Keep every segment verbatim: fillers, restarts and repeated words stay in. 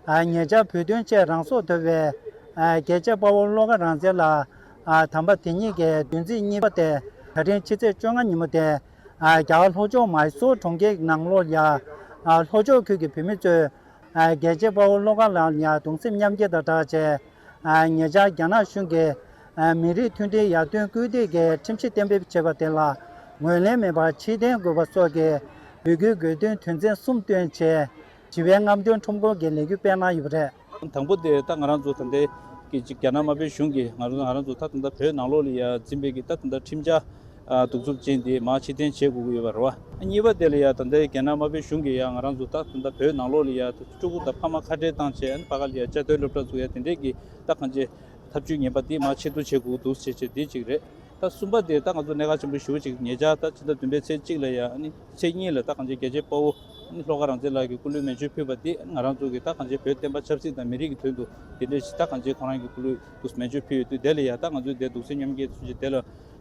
ཉེ་ཆར་བོད་དོན་ཆེད་རང་སྲོག་དོར་བའི་རྒྱལ་གཅེས་དཔའ་བོ་བློ་དགའ་རང་བཙན་ལགས་དམ་པ་དེ་ཉིད་ཀྱི་བདུན་ཚིགས་གཉིས་པ་སྟེ་ད་རིང་ཕྱི་ཚེས་བཅོ་ལྔ་ཉིན་མོ་སྟེ། རྒྱ་གར་ལྷོ་ཕྱོགས་མཱི་སོར་གྲོང་ཁྱེར་ནང་ལོགས་ལ་ཡ། ལྷོ་ཕྱོགས་ཁུལ་གྱི་བོད་མི་ཚོས་རྒྱལ་གཅེས་དཔའ་བོ་བློ་དགའ་ལགས་ལ་ཡ་གདུང་སེམས་མཉམ་སྐྱེད་དང་སྦྲགས་བྱས། ཉེ་ཆར་རྒྱ་ནག་གཞུང་གིས་མི་རིགས་མཐུན་སྒྲིལ་ཡར་ཐོན་སྐུལ་འདེད་ཀྱི་ཁྲིམས་གཞི་གཏན་འབེབས་བྱས་པ་དེ་ལ་ངོས་ལེན་མེད་པར་ཕྱིར་འཐེན་དགོས་པ་སོགས་ཀྱི་འབོད་སྐུལ་དགོས་འདུན་དོན་ཚན་གསུམ་བཏོན་བྱས། ཞི་བའི་རྔམ་སྟོན་ཁྲོམ་སྐོར་གྱི་ལས་འགུལ་སྤེལ་གནང་ཡོད་པ་རེད། དང་པོ་དེ་ད་ང་རང་ཚོ་ད་ལྟའི་གི་ཅིག་རྒྱ་ནག་དམར་པོའི་གཞུང་གིས་ང་རང་ང་རང་ཚོ་ད་ད་ལྟ་བོད་ནང་ལོགས་ལ་ཡ་འཛིན་པའི་གི་ད་ད་ལྟ་ཁྲིམས་འཆར་ཨ་གདུག་རྩུབ་ཅན་དེ་མར་ཕྱིར་འཐེན་བྱེད་དགོས་ཀྱི་ཡོད་པ་རེད་བ། གཉིས་པ་དེ་ལ་ཡ་ད་ལྟའི་རྒྱ་ནག་དམར་པོའི་གཞུང་གིས་ཡ་ང་རང་ཚོ་ད་ད་ལྟ་བོད་ནང་ལོགས་ལ་ཡ་ཕྲུ་གུ་དང་ཕ་མ་ཁ་བྲལ་བཏང་བྱས་ཨ་ནི་ཕ་ག་ལ་ཡ་བཅའ་སྡོད་སློབ་གྲྭ་ཚུགས་ཡ་དེ་འདྲས་ཀྱི་ད་གང་ཅི་ཐབས་ཇུས་ངན་པ་དེ་མར་ཆེད་དུ་བྱེད་དགོས་འདུག་ཟེར་བྱས་དེ་གཅིག་རེད། ད་གསུམ་པ་དེ་ད་ང་ཚོ་གནད་འགག་ཆེན་པོ་ཞེ་པོ་ཅིག་ཉེ་ཆར་ད་ཕྱི་ཟླ་བདུན་པའི་ཚེས་གཅིག་ལ་ཡ་ཨ་ནི་ཚེས་གཉིས་ལ་ད་གང་ཅི་རྒྱལ་གཅེས་དཔའ་བོ་ཨ་ནི་བློ་དགའ་རང་བཙན་ལགས་ཀྱིས་སྐུ་ལུས་མེ་མཆོད་ཕུལ་བ་དེ་ང་རང་ཚོ་གིས་ད་གང་ཅི་བོད་བསྟན་པ་ཆབ་སྲིད་དང་མི་རིགས་ཀྱི་དོན་དུ་དེ་འདྲ་ཞིག་ད་གང་ཅི་ཁོ་རང་གི་སྐུ་ལུས་དུ་མེ་མཆོད་ཕུལ་ཡོད་དུས་དེ་ལ་ཡ་ད་ང་ཚོས་དེ་གདུང་སེམས་མཉམ་སྐྱེད་ཚུལ་གྱིས་དེ་ལ་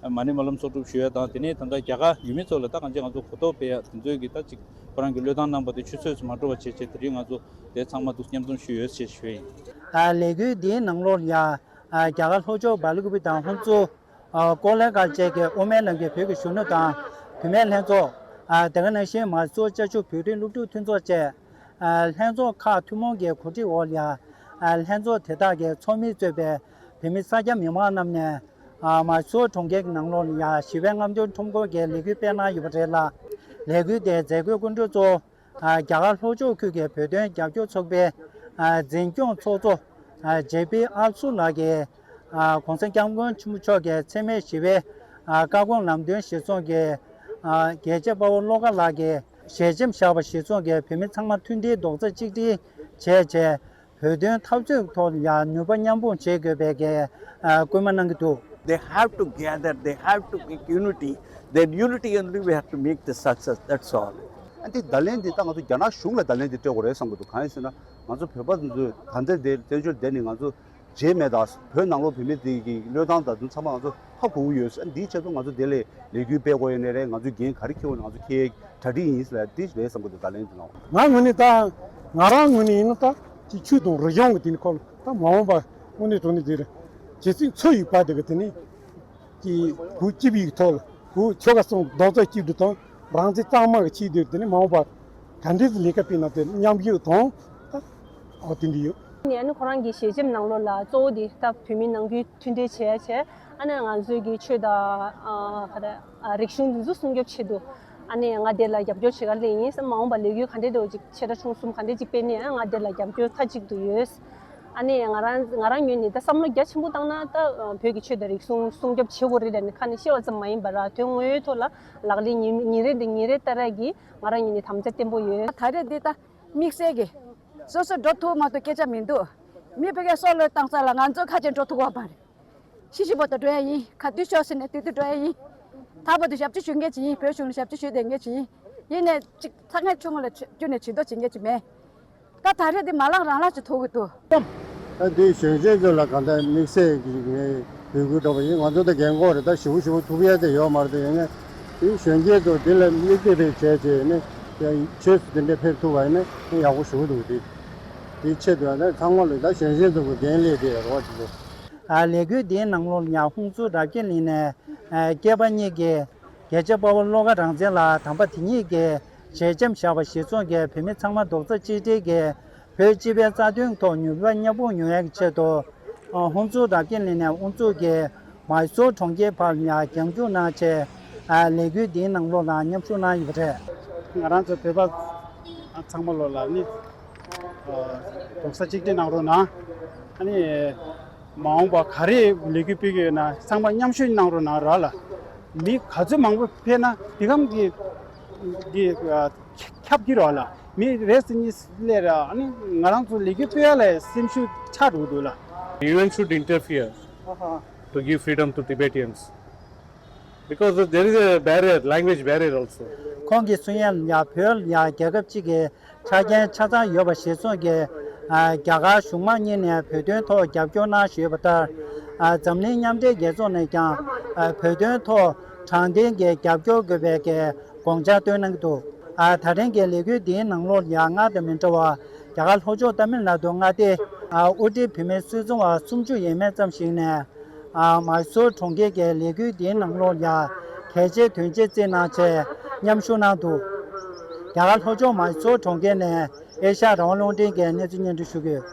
མ་ཎི་སྨོན་ལམ་གསོག་སྒྲུབ་ཞུ་ཡ་དང་དེ་ནས་ད་ལྟ་རྒྱ་གར་ཡུལ་མི་ཚོ་ལ་ད་གང་ཅི་ང་ཚོ་གོ་རྟོགས་སྤེལ་ཡ་དེ་ཚོའི་གི་ད་ཅིག་ཁོ་རང་གི་བློས་བཏང་གནང་པ་དེ་ཆུད་ཟོས་སུ་མ་འགྲོ་བ་བྱས་བྱས་དེ་རིང་ང་ཚོ་དེ་ཚང་མ་འདུག་མཉམ་འཛོམས་ཞུས་ཡོད་ཅེས་ཞུ་ཡིན། ལས་འགུལ་འདིའི་ནང་ལོགས་ལ་ཡ། རྒྱ་གར་ལྷོ་ཕྱོགས་སྦེལ་ཀུ་པེ་དང་ཧུན་སུར། ཀོ་ལེ་གྷལ་བཅས་ཀྱི་དབུ་མའི་ལམ་གྱི་བོད་ཀྱི་གཞོན་ནུ་དང་བུད་མེད་ལྷན་ཚོགས། དེ་ག་ནང་བཞིན་མཱི་སོར་ཅ་ཆུ་བོད་རིགས་སློབ་ཕྲུག་མཐུན་ཚོགས་བཅས། ལྷན་ཚོགས་ཁག་ཐུན་མོང་གི་གོ་སྒྲིག་འོག་ལ་ཡ། ལྷན་ཚོགས་དེ་དག་གི་ཚོགས་མི་གཙོས་པའི་བོད་མི་སེར་སྐྱ་མི་མང་རྣམས་ནས། མཱི་སོར་གྲོང་ཁྱེར་གྱི་ནང་ལོགས་ལ་ཡ་ཞི་བའི་རྔམ་སྟོན་ཁྲོམ་སྐོར་གྱི་ལས་འགུལ་སྤེལ་གནང་ཡོད་པ་རེད་ལ། ལས་འགུལ་དེའི་མཛད་སྒོའི་སྐུ་མགྲོན་གཙོ་བོ། རྒྱ་གར་ལྷོ་ཕྱོགས་ཁུལ་གྱི་བོད་དོན་རྒྱབ་སྐྱོར་ཚོགས་པའི་འཛིན་སྐྱོང་ཚོགས་གཙོ་ཇེ་པི་ཨལ་སུ་ལགས་ཀྱིས། ༸གོང་ས་༸སྐྱབས་མགོན་ཆེན་པོ་མཆོག་གི་འཚེ་མེད་ཞི་བའི་བཀའ་དགོངས་ལམ་སྟོན་གཞིར་བཟུང་གིས། རྒྱལ་གཅེས་དཔའ་བོ་བློ་དགའ་ལགས་ཀྱི་ཞལ་ཆེམས་བཞག་པ་གཞིར་བཟུང་གིས་བོད་མི་ཚང་མ་མཐུན་སྒྲིལ་རྡོག་རྩ་གཅིག་སྒྲིལ་བྱས་བྱས། བོད་དོན་འཐབ་རྩོད་ཐོག་ཡང་ནུས་པ་མཉམ་སྤུངས་བྱེད་དགོས་པའི་གི་སྐུལ་མ་གནང་གི་འདུག། They have to gather, they have to make unity, then unity only we have to make the success, that's all. ཨ་འདི་བརྡ་ལན་འདི་ད་ང་ཚོ་རྒྱ་ནག་གཞུང་ལ་བརྡ་ལན་འདི་སྤྲད་དགོས་རེད་བསམ་གི་འདུག། གང་ཡིན་ཟེར་ན་ང་ཚོ་བོད་པ་ཚོ་ད་ལྟ་འདི་བཙན་བྱོལ་བསྡད་ནས་ང་ཚོ་རྗེས་མེད་དང་བོད་ནང་ལོགས་བོད་མི་འདི་གི་བློས་བཏང་དང་དུ་ཚང་མ་ང་ཚོ་ཧ་གོ་གི་ཡོད། ཨ་འདིའི་ཆེད་དུ་ང་ཚོ་འདི་ལས་ལས་འགུལ་སྤེལ་དགོས་ཡོད་ནའི་རེད། ང་ཚོ་འགན་ག་རེ་འཁྱེར་དགོས་ནའི་ང་ཚོ་འཁྱེར་གྲ་སྒྲིག་ཡིན་ཟེར་ལ་འདི་རེད་བསམ་གི་འདུག། བརྡ་ལན་འདི་གནང་བ། ང་ངོས་ནས་ད་ང་རང་ངོས་ནས་ཡིན་ན་ད་ཅིག་ཆོས་དང་རིག་གཞུང་གི་དེ་ནི་ཁོ་ད་མ་འོངས་པ་དངོས་གནས་དྲང་གནས་དེ་རེད། ཇི་སྲིད་འཚོ་ཡི་བར་དུ་གི་དེ་ནི་ཀྱི་བོད་སྤྱི་པའི་ཐོག་ལ་བོད་ཆོལ་ཁ་གསུམ་རྡོག་རྩ་གཅིག་སྒྲིལ་དང་རང་བཙན་གཙང་མ་གི་ཆེད་དུ་དེ་ནི་མ་འོངས་པ་ག་འདྲས་སུ་ལས་ཀ་སྤེལ་ན་དེ་མཉམ་ཞུགས་དང་ད་ཨོ་དེ་འདྲ་ཡོད། ནས་ཨ་ནི་ཁོ་རང་གི་ཞལ་ཆེམས་ནང་ལོགས་ལ་གཙོ་བོ་དེ་ད་བོད་མི་ནང་ཁུལ་མཐུན་སྒྲིལ་བྱས་བྱས་ཨ་ནི་ང་ཚོའི་གི་ཆོས་དང་ཨ་ག་རེ་ཨ་རིག་གཞུང་འདི་ཚོ་སྲུང་སྐྱོབ་ཆེད་དུ་ཨ་ནི་ང་དེ་ལ་རྒྱབ་སྐྱོར་བྱེད་ག་སླེབས་ཡིན་ཟེར། མ་འོངས་པ་ལས་འགུལ་ག་འདྲས་འདྲ་བོ་ཅིག་ཆེ་ཕྲ་ཆུང་གསུམ་ག་འདྲས་ཅིག་སྤེལ་ནས་ཨ་ང་དེ་ལ་རྒྱབ་སྐྱོར་མཐའ་གཅིག་ཏུ་ཡོད། ཨ་ནི་ང་རང་ང་རང་ངོས་ནས་ད་བསམ་བློ་རྒྱ་ཆེན་པོ་བཏང་ན་ད་བོད་ཀྱི་ཆོས་དང་རིག་གཞུང་སྲུང་སྐྱོབ་བྱེད་དགོས་རེད་ལབ་ནས་ཁ་ནས་བཤད་པ་ཙམ་མ་ཡིན་པར་དོན་དངོས་ཐོག་ལ་ལག་ལེན་ཉིན་ཉིན་རེ་འདི་ཉིན་རེ་ལྟར་གྱི་ང་རང་ངོས་ནས་དམ་བཅའ་བརྟན་པོ་ཡོད། ད་རེས་འདི་ད་དམིགས་བསལ་གྱི་སོ་སོ་འགྲོ་ཐུབ་མ་ཐུབ་སྐད་ཆ་མི་འདུག། མི་ཕ་གིའི་སྲོག་བློས་བཏང་ས་ལ་ང་ཚོ་ཁ་ཆེ་འགྲོ་ཐུབ་པ་མ་རེད། ཤི་ཤི་བར་དུ་འགྲོ་ཡ་ཡིན། ག་དུས་ཤོག་ཟེར་ནས་དུས་དུས་འགྲོ་ཡ་ཡིན། ད་བར་དུ་ཞབས་ཕྱི་ཞུ་མཁན་ཅིག་ཡིན། བོད་གཞུང་ལ་ཞབས་ཕྱི་ཞུ་བསྡད་མཁན་ཅིག་ཡིན། ཡིན་ནས་ཅིག་ཚ་ངན་ཆུང་ངུ་ལ་བསྐྱུར་ནས་བྱེད་མདོག་བྱེད་མཁན་ཅིག་མེད། ད་ད་རེས་འདི་མ་ལངས་རང་ལངས་ཅིག་ཐུག་གི་འདུག། ད་འདི་གཞོན་སྐྱེས་ཚོ་ལ་གང་ལྟར་དམིགས་བསལ་གྱི་ངས་འབོད་སྐུལ་འགྲོ་བ་ཡིན། ང་ཚོ་ད་རྒན་གོག་རེད། ད་ཞེ་པོ་ཞེ་པོ་ཐུབ་ཡ་དེ་ཡོད་མ་རེད། དེ་ཡིན་ནའི་དེ་གཞོན་སྐྱེས་ཚོ་འདི་ལ་མིག་དཔེ་རེ་བྱས་བྱས་ནས་ཆོས་སུ་དེ་འདྲ་ཕེབས་ཐུབ་པ་ཡིན་ན་ཡག་པོ་ཞེ་པོ་འདུག། དེ་དེའི་ཆེད་དུ་ཡང་ད་ཚང་མ་ལ་ད་གཞོན་སྐྱེས་ཚོ་གི་འགན་ལས་དེ་རོགས་བྱེད་དགོས། ལས་འགུལ་འདིའི་ནང་ལོགས་ཡང་ཧུན་སུར་རབ་རྒྱས་གླིང་ནས་སྐྱེས་པ་གཉིས་ཀྱིས་རྒྱལ་གཅེས་དཔའ་བོ་བློ་དགའ་རང་བཙན་ལགས་དམ་པ་དེ་ཉིད་ཀྱི་ཞལ་ཆེམས་བཞག་པ་གཞིར་བཟུང་གིས་བོད་མི་ཚང་མ་རྡོག་རྩ་གཅིག་སྒྲིལ་གྱིས་བོད་སྤྱི་པའི་རྩ་དོན་ཐོག་ནུས་པ་མཉམ་སྤུངས་ཡོང་ཡག་གི་ཆེད་དུ། ཧུན་སུར་རབ་རྒྱས་གླིང་ནས་དབུ་འཛུགས་ཀྱིས་མཱི་སོར་གྲོང་ཁྱེར་བར་ལ་ཡང་རྒྱང་རྒྱུག་གནང་བྱས། ལས་འགུལ་འདིའི་ནང་ལོགས་ལ་མཉམ་ཞུགས་གནང་ཡོད་པ་རེད། ང་རང་ཚོ་བོད་པ་ཚང་མ་ལོགས་ལ་ནི་རྡོག་རྩ་གཅིག་སྒྲིལ་གནང་རོགས་གནང་། ཨ་ནི། མ་འོངས་པ་ག་རེ་ལས་འགུལ་སྤེལ་གྱི་ཡོད་ན་ཚང་མ་མཉམ་ཞུགས་གནང་རོགས་གནང་ར་ལ། མི་ག་ཚོད་མང་པོ་ཕེབས་ན་དེ་གམ་གྱི་གི་ཁྱབ་ཀྱི་ར་ལ། མི་རེ་ཟིན་གཉིས་སླེབས་ར་ཨ་ནི་ང་རང་ཚོ་ལས་འགུལ་སྤེལ་ཡ་ལ་སེམས་ཤུགས་ཆག་འགྲོ་གི་འདུག་ལ། U N should interfere to give freedom to Tibetans. Because there is a barrier, language barrier also. ཁོང་གིས་གསུང་ཡ་ལ་ཡ་བོད་ལ་ཡ་རྒྱལ་ཁབ་གཅིག་གི་ཆ་རྐྱེན་ཆ་ཚང་ཡོད་པ་གཞིར་བཟུང་གིས། རྒྱ་གར་གཞུང་མང་གཉིས་ནས་བོད་དོན་ཐོག་རྒྱབ་སྐྱོར་གནང་བཞིན་ཡོད་པ་ལྟར། འཛམ་གླིང་མཉམ་འབྲེལ་རྒྱལ་ཚོགས་ནས་ཀྱང་བོད་དོན་ཐོག་དྲང་བདེན་གྱི་རྒྱབ་སྐྱོར་དགོས་པའི་གི་དགོངས་འཆར་བཏོན་གནང་གི་འདུག། ད་རིང་གི་ལས་འགུལ་འདིའི་ནང་ལོགས་ལ་ཡ་སྔར་དང་མི་འདྲ་བར་ རྒྱ་གར་ལྷོ་ཕྱོགས་ཏ་མིལ་ནཱ་ཌུ་མངའ་སྡེ་ཨ་དབུ་ཁྲིད་བུད་མེད་སུད་ཚོང་བ་སུམ་ཅུ་ཡས་མས་ཙམ་ཞིག་ནས་ཨ་མཱི་སོར་གྲོང་ཁྱེར་གྱི་ལས་འགུལ་འདིའི་ནང་ལོགས་ལ་གལ་ཆེའི་དོན་ཆེན་བརྩིས་གནང་ཆེད་མཉམ་ཞུགས་གནང་འདུག་རྒྱ་གར་ལྷོ་ཕྱོགས་མཱི་སོར་གྲོང་ཁྱེར་ནས་ཨེ་ཤ་ཡ་རང་དབང་རླུང་འཕྲིན་གྱིས་གནས་ཚུལ་སྙན་སྒྲོན་ཞུ་གི་ཡོད།